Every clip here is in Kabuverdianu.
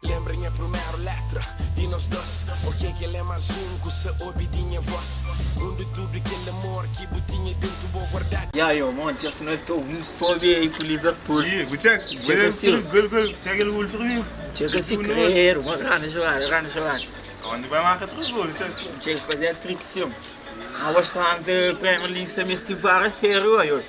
Lembra nha primeru letra di nos dos Porque kel é más un ku sa obi di nha voz Undi tudu kel amor ki bu tinha dentu bo guardadu. Ya yo, monti Arsenal ta un fobia aí ku Liverpool. Ih, bu txeka, Txeka si. gol, gol, txeka kel gol Firmino. Txeka si credo, uma grande jogada, grande jogada. Onde vai marca três gols, txeka. Txeka fazer hat-trick sim. Mas bastante Premier League sa mesti VAR a sério oi.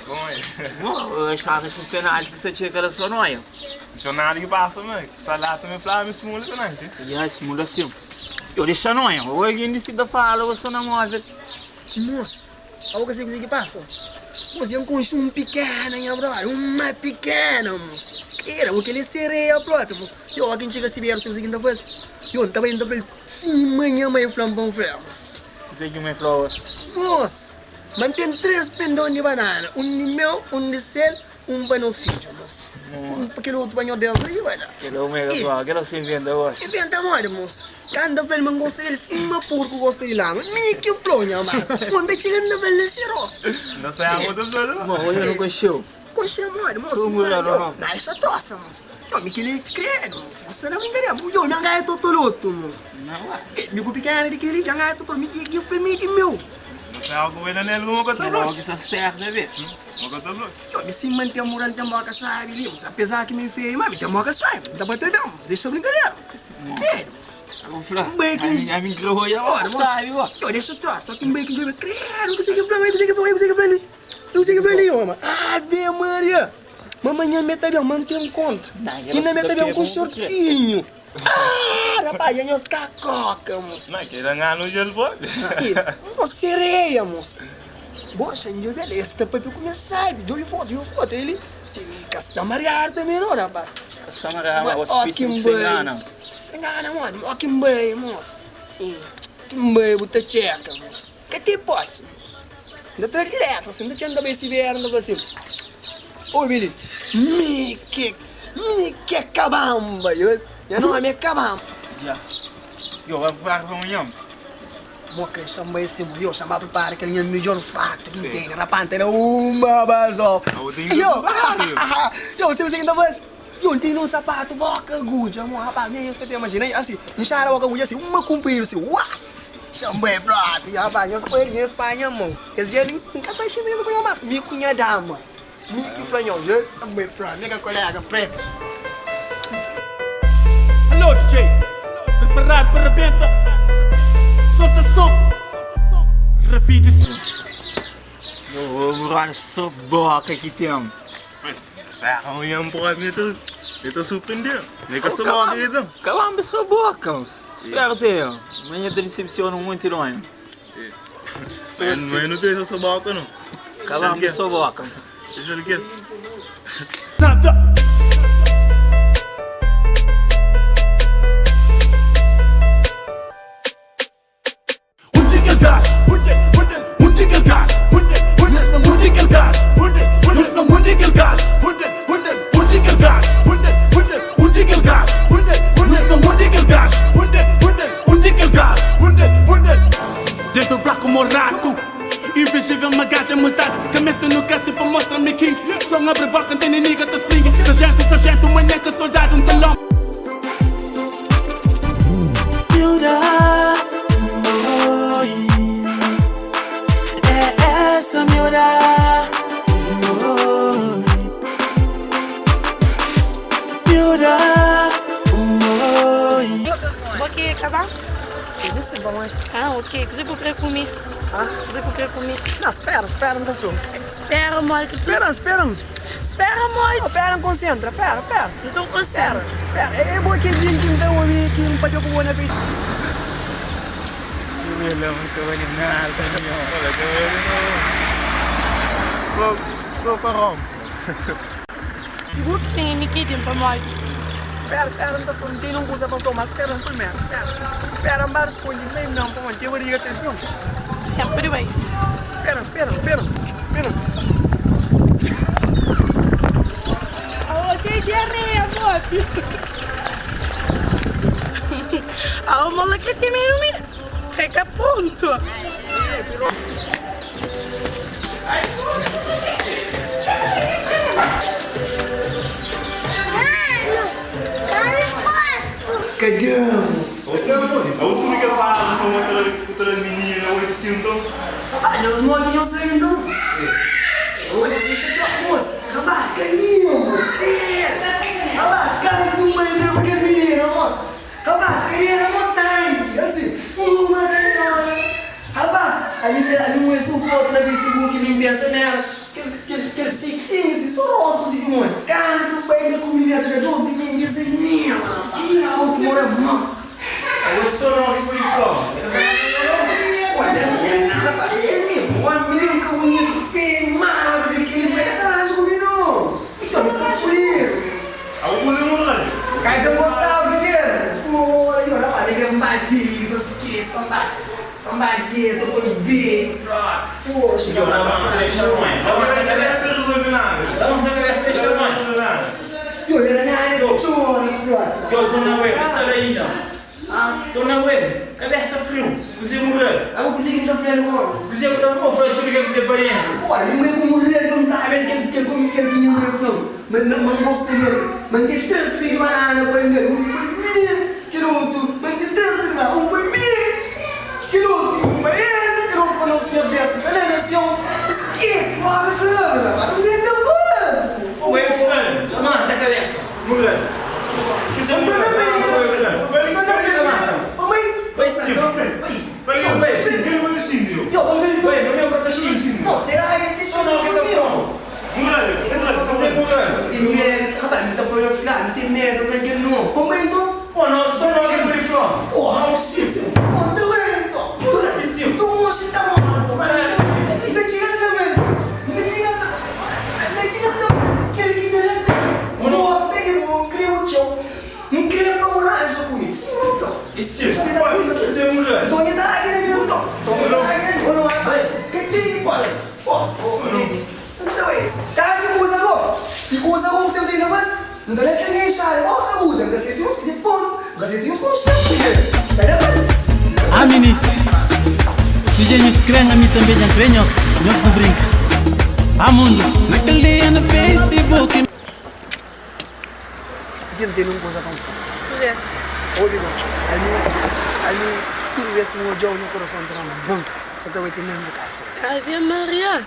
Bom, é. Bom, achava esses penalti sa txeka la só noia. Jornada que passa, mano. Salah também flá, simula penalti. Ya, simula sim. Eu deixa noia. Ou alguém decide fala, ou só na móvel. Mos, abo ka sabe kuzê ki pasa? Mos, dja N konxe un pikena, nha brother, uma pikena, mos. Kera, bo kel-li é sereia propi, mos. Yo, óki N txiga Siberu, sabe kuzê ki N ta faze? Yo, N ta bai, N ta fla-l sima nha mai fla-m pa N fla, mos. Kuzê ki mai fla-u? Mos, ma N ten 3 pendon di banana, un di meu, un di sel, Un pa nos fidju, mos. Un pa kel otu pa Nhor Deus riba la. Kel omi ka fla, kel osi inventa gosi. Inventa modi, mos? Ka N ta fla-l ma N gosta del sima purku gosta di lama. Mi ki fla-u, nha manu. Mo N ta txiga N ta fla-l el xerosu. N ta sai abo ta fla-l. Mo, odja nu konxeu. Konxe modi, mos? Sô murel o no? Na el sa trosa, mos. Yo, mi kel-li kredu, mos. Bo sta na brinkadera. Yo, nha gaia totolotu, mos. Mi ku pikena di kel-li, nha gaia totolotu. Mi ki fla mi di meu. Kel oki sa sperta be. Yo, mi si manten mural n ten boka sabi li, mos apesar ki mi feio ma mi ten boka sabi, mi ta papia ben, mos dexa brinkadera, mos credo, mos Ka bu fla, N bai ki ami n kre odja Ora, boka mos sabi bo. Yo, dexa trosa, ki n bai ki n djobe, credo, kuse ki fla, kuse ki fla, kuse ki fla li, kuse ki fla li, oma, ave maria, ma manhan mi ta ben, ma nu ten nkontru, inda mi ta ben ku shortinhu. Ah, rapaz, dja nhos ka koka, mos. Ma kel nganu dja el pode. Ih, mos sereia, mos. Bo, xa N djobe el, es ta papia ku mi sabi. Djobe foto, djobe foto, el ka sta mariadu tanbe no, rapaz. Ka sta mariadu, ma Ó bo ki N sen bai, ngana. Sen ngana modi, ó ki N bai, mos. Ih, ki N bai bu ta txeka, mos. Ka ten ipótisi, mos. N ta tra di letra, si N ta txeu N ta bai Sibéria, N ta fla sin, Obi li, mi ki Mi ki é Kabamba, yo Nha nomi é Kabamba. Ya, yo ba pripara pa manhan. Bo ka xamba é sima yo xamba pripara kel nha midjor fatu ki N tene rapaz N ta da uma bazofa Yo, yo sabe ki N ta faze? Yo N tene un sapatu boka agudja mo rapaz nen nhos ka ta imajina Asi, N xara boka agudja asi uma kunpridu si uas Xamba é propi rapaz nhos poi li nhos panha mon Kes dia li N ka ta xinti ku nha mas mi ku nha dama. Mi ki fla nhos, eh? Bai fla, nega kolega pretu. Alô DJ, preparado pa rabenta? Solta som, Ravi di som. Yo, brother, só boka ki tem. Mas spera amanhã pode me ta me ta surpreender. Nem que só boka ki tem. Kalamba só boka, spera te. Amanhã ta decepciona um monte de homem. Mas não tem só boka não. Kalamba só boka. Deixa ele quieto. Undi kel gajo? Undi kel gajo? Undi kel gajo? Undi kel gajo? Undi kel gajo? Undi kel gajo? Undi kel gajo? Undi kel gajo? Dentro braco mo rato Invisível ma gaja multado Cabeça no cast pa mostra me king Som abre boca, n tem nigga ta spring Sargento, sargento, maneca, soldado, n ta lom Miúda, oi, é essa miúda, oi, miúda, oi. Bo ki kaba? Tudu si bon, eh? Ah, ok. Kuze ku kre kumi? Ah? Kuze ku kre kumi? Não, spera, spera, N ta fla-u. Spera modi ki tu. Spera, spera. Spera modi. Não, pera, N konsentra, pera, pera. Nton konsentra. Pera, pera. É bo ki é jinti N ta obi ki N papia ku bo na Facebook. Ela não ka bali nada, meu. Ela ka bali nada. Só, só pa rompe. Siguru? Sim, mi ki din pamodi. Pera, pera, N ta fla, N tene un kuza pa N fla-u, ma pera primeru, pera. Pera, N ba risponde mei não, pamodi N ten barriga ta fla-m. É, pode bai. Pera, pera, pera, pera. Aô, tem diarreia, mobi. Aô, mola que tem meio mi. Fica pronto. Kadê-mos? Aô tudu kel pasu pa mostra ku ta da minina 800. Rapaz, nhos modi nhos sabe nton? Olha, dexa tra mos, rapaz, kaminhu mos, rapaz, kantu un mãe deu kel minina mos, rapaz, kel era mo tanki, asi, uma kanhona, rapaz, ami ami un es un fotu na facebook mi pensa nela, kel kel kel sexinho si, so rostu si ki un odja, kantu un bai da ku minina ta da dos di mi, dja sabia ma rapaz, ki mora mau. Aô sô no ki pode fla-u. Olha, minha nada pa ke mi Homem ka bonito, feio, magro di keli pa ka ta ranja ku mi no Nton mi sta por isso. Aô kuze mural. Ka dja gostava del. Ora yo rapaz mi ben ba biba skese pa ba pa ba deta pa bebe Poxa Yo, rapaz lama na sabi cabeça no. mãe. Lama na cabeça resolve nada. Lama na cabeça deixa mãe. Yo era na área txora flor. Yo, tô na web, sai daí então. Tô na web, cabeça frio, kuzê mural. Abo kuzê ki N ta fla-l gó? Kuzê ku ta fla, fla tudu kel ki ten pa dentu. Ora, mi mãe ku morrer pa N flaba el kel kel kel ki nha mãe fla-m, ma ma ma N gosta del, ma N ten 3 pé di banana pa N da-l, un pa mi, kel otu, ma N ten 3 pé di banana, un pa mi, kel otu pa el, kel otu pa nos cabeça, ka la na seu, skese, ora ka la, ma kuzê N ta faze? Pô, eu fla-l, lamanta cabeça, morrer. Kuzê mural, pô, eu fla-l. Vai sim, vai sim. Vai, no meu ka ta xinti. Só no ki ta fla-u. Kuzê mural? Pô, no, só no ki pode fla-u. Não, sim. E sim, kuzê mural? Ah minis, si dja nhos kre-m ami tanbe dja N kre nhos, nhos nu brinka Ah mundu. Na kel dia na Facebook. Dja-m tene un kuza pa N fla. Kuzê? Obi bon, ami, ami, tudu bes ki N odja-u nha kurason ta da-m bum, sa ta bai ti na bu kasa. Ave Maria!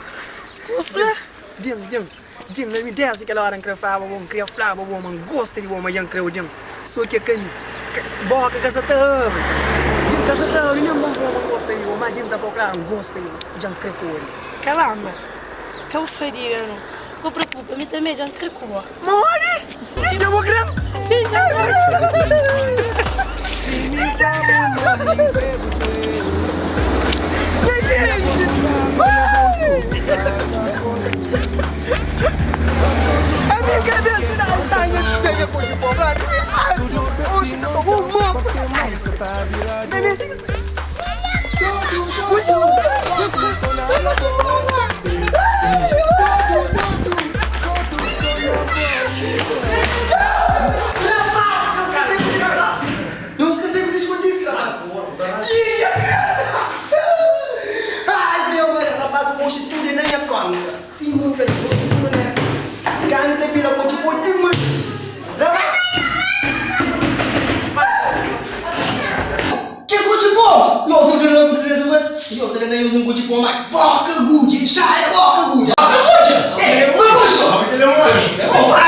Ku fla? Dja-m, dja-m, dja-m, ami desdi kel óra N kre flaba bo, N kria flaba bo ma N gosta di bo, ma dja N krê-u, dja-m, so ki é ka mi, ka, boka ka sa ta abri, dja-m ka sa ta abri nen pa N fla-u ma N gosta di bo, má dja-m ta fla-u klaru, N gosta di bo, dja N kre ku bo. Karamba! Ka bu fadiga no. Ka bu preokupa, mi tanbe dja N kre ku bo. Modi? Dja dja bo kre-m? Sim, dja N kre. Dja dja kre-m! Nha genti! Ami kabesa da Alzheimer Dja pode pobra Oxi ta toma un moku Ke kutxi po? Yo sa sa na sa sa yo sa na usa un kutxi po ma boka gudja inxada boka gudja. Boka gudja? Eh, boka gudja.